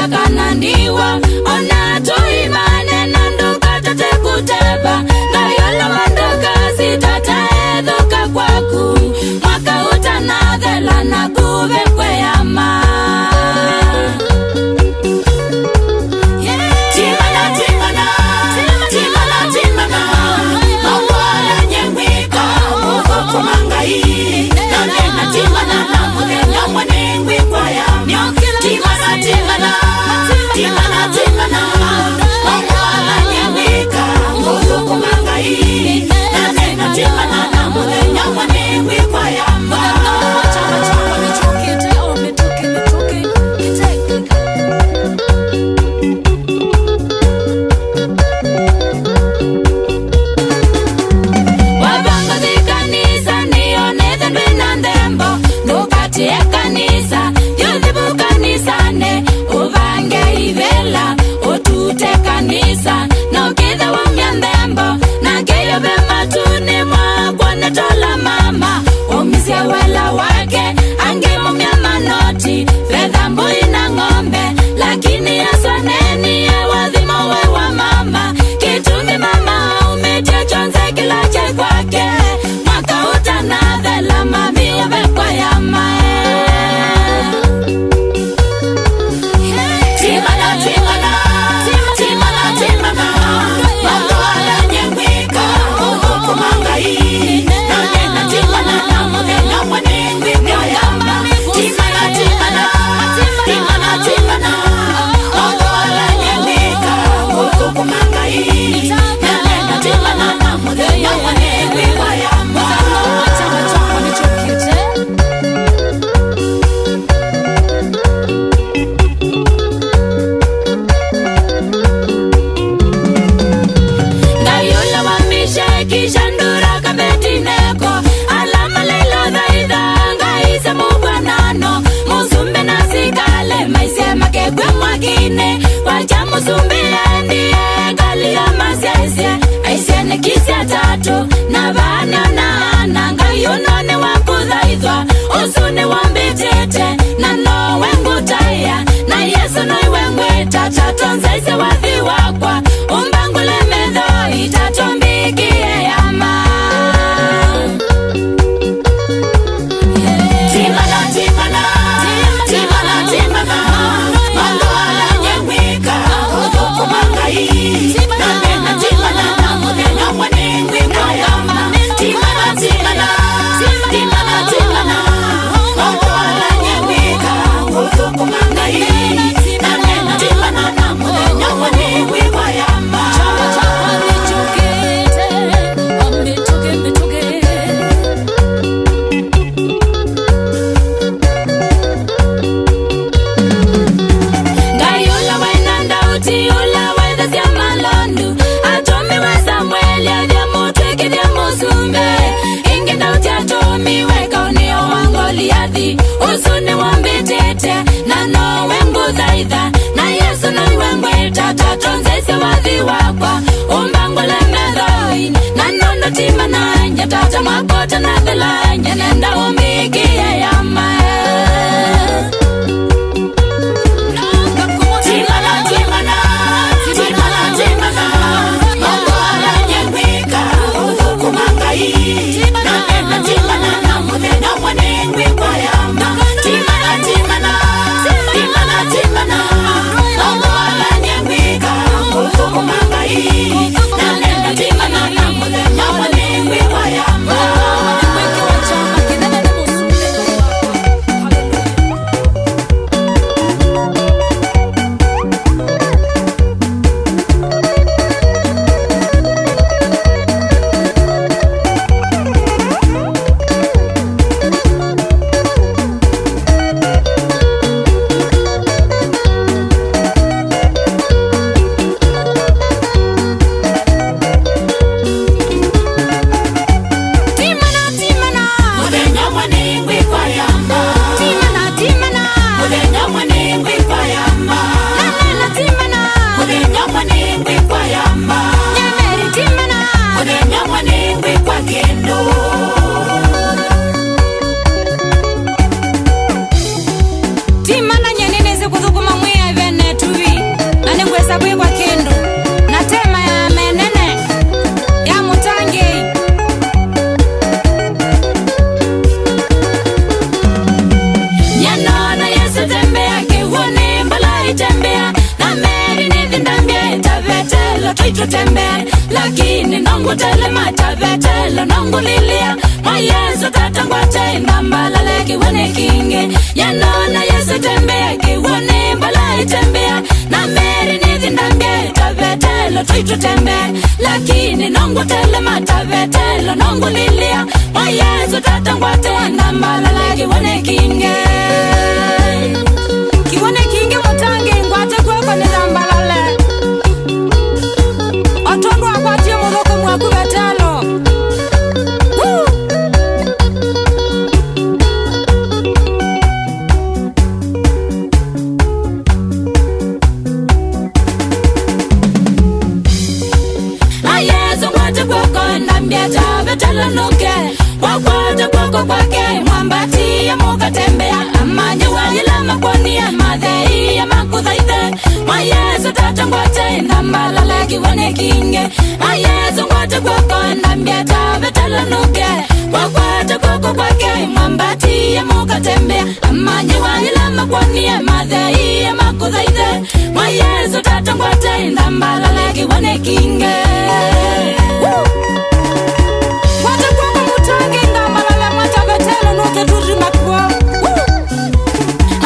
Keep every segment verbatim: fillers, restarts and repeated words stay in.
Kana ndiwa, ona tũimane na ndũkatate kũteva. Ngai ũla wa ndũka sitate ethũka kwaku. Mwaka ũtanathela na kũve kweyama. Timana, timana, timana, timana. Maũndũ ala nyie ngwĩka, ũthũkũma Ngai. Na nena timana na mũthenya ũmwe nĩngwĩkwaya. Timana, timana, timana, timana. Maũndũ ala nyie ngwĩka, ũthũkũma Ngai. Na nena timana na mũthenya ũmwe nĩngwĩkwaya. Wavanga thi kanisa, nĩyo nĩthe ndwĩ na nthembo. Ndũkatie kanisa, thiĩ ũthivu kanisanĩ, ũvange ivĩla, ũtute kanisa, na ũkĩthe waumya nthembo, na kĩyũve matunĩ mwakw'o nĩ tola mama, ũmisye wela wake, angĩ mumya manoti, vetha mbũi na ng'ombe, lakini Yesũ anenie wathimo we wa mama, kĩtumi mama aumĩtye kyonthe kĩla kyaĩ kwake. Mwaka ũtanathela, mami ũvekwa ya mae. Timana, timana, timana, timana. Maũndũ ala nyie ngwĩka, ũthũkũma Ngai. Na nena timana na mũthenya ũmwe nĩngwĩka ya mae. Timana, timana, timana, timana. Maũndũ ala nyie ngwĩka, ũthũkũma Ngai. Na nena timana na mũthenya ũmwe nĩngwĩka ya mae. Ngai ũla wa Meshaki, Shadraka, Abedinego, ala malaile ũthaitha ngai sya mũvw'anano, mũsumbĩ na asikalĩ maisye makekw'a mwakinĩ. Wakya mũsumbĩ aendie, Galilaya masyaisye, aisye nĩ kisya tatu, na vaa nĩona ana, Ngai ũno nĩ wa kũthaithwa, ũsu nĩ wambĩtĩte, na nowe ngũtaĩa, na Yesũ noiwe ngwĩta, tata nzaisye wathi wakwa, ũmbangũle metho itatũ mbĩkĩe yama. Timana, timana, timana, timana. Maũndũ ala nyie ngwĩka, ũthũkũma Ngai. Na nena timana na mũthenya ũmwe nĩngwĩka yama. Timana, timana, timana, timana. Maũndũ ala nyie ngwĩka, ũthũkũma Ngai. Na nena timana na mũthenya ũmwe nĩngwĩka yama. Ngai ũla waĩ na Ndauti, ũla waĩthasya malondu, atũmĩwe Samueli athi amũtw'ĩkĩthye mũsumbĩ. Ĩngĩ Ndauti atũmĩwe kaũnĩo wa Ngoliathi, ũsu nĩwambĩtĩte, na nowe ngũthaitha, na Yesũ noiwe ngwĩta, tata nzaisye wathi wakwa, ũmbangũle metho, na nũndũ timana, nyie tata mwaka ũtanathela, nyie nenda ũmbĩkĩe yama. Timana, timana, timana, timana. Maũndũ ala nyie ngwĩka, ũthũkũma Ngai. Na nena timana na mũthenya ũmwe nĩngwĩka yama. Timana, timana, timana, timana. Maũndũ ala nyie ngwĩka, ũthũkũma Ngai. Na nena timana na mũthenya ũmwe nĩngwĩka yama. Tembea, lakini nongũtelema ta Vetelo, nongũlilia. Mwa Yesu Tata ngwate ndambalale kĩw'ũnĩ kingĩ. Yanona Yesu tembea kĩw'ũnĩ, mbala itembea. Na Meri nĩthi ndambie ta Vetelo, tũitũtembea. Lakini nongũtelema ta Vetelo, nongũlilia. Mwa Yesu Tata ngwate ndambalale kĩw'ũnĩ kingĩ. Kĩw'ũnĩ kingĩ mũtangi ngwate kw'oko nĩ ndambalale. O tondũ wakwatie mũthũkũmi waku Vetelo. Woo! Na Yesu ngwate kw'oko ndambia ta Vetelo nũke. Wakwata kw'oko kwake mwambatie mũkatembea. Amanyĩw'a ĩla makwonie matheie makũthaithe. Mwa Yesu Tata ngwate ndambalale kĩw'ũnĩ kingĩ. Mwa Yesu ngwate kw'oko ndambia ta Vetelo nũke. Wakwata kw'oko kwake mwambatie mũkatembea. Amanyĩw'a ĩla makwonie matheie makũthaithe. Mwa Yesu Tata ngwate ndambalale kĩw'ũnĩ kingĩ. Woo! Ngwate kw'oko mũtangi ndambalale mwa ta Vetelo nũke tũthi makuo. Woo!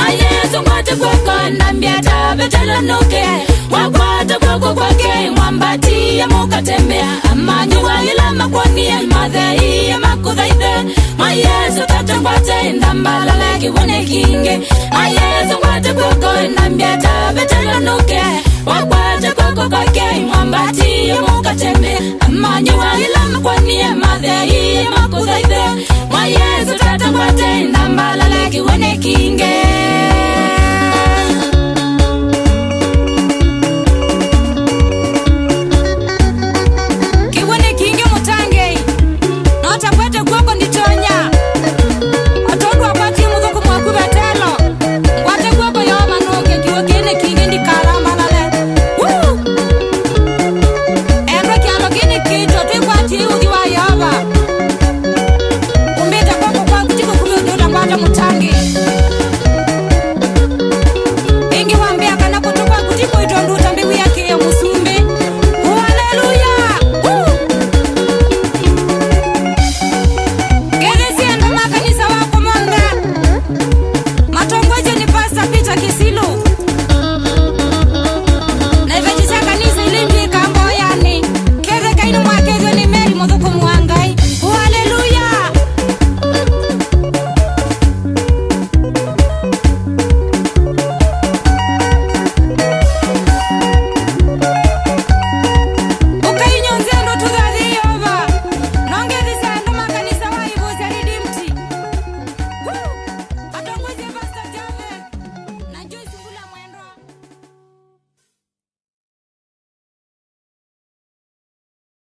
A Yesu ngwate kw'oko ndambia ta Vetelo nũke. Wakwata kw'oko kwake mwambatie mũkatembea. Amanyĩw'a ĩla makwonie matheie makũthaithe. Mwa Yesu Tata ngwate ndambalale kĩw'ũnĩ kingĩ. A Yesu ngwate kw'oko ndambia ta Vetelo nũke. Wakwata kw'oko kwake mwambatie mũkatembea. Amanyĩw'a ĩla makwonie matheie makũthaithe. Mwa Yesu Tata ngwate ndambalale kĩw'ũnĩ kingĩ.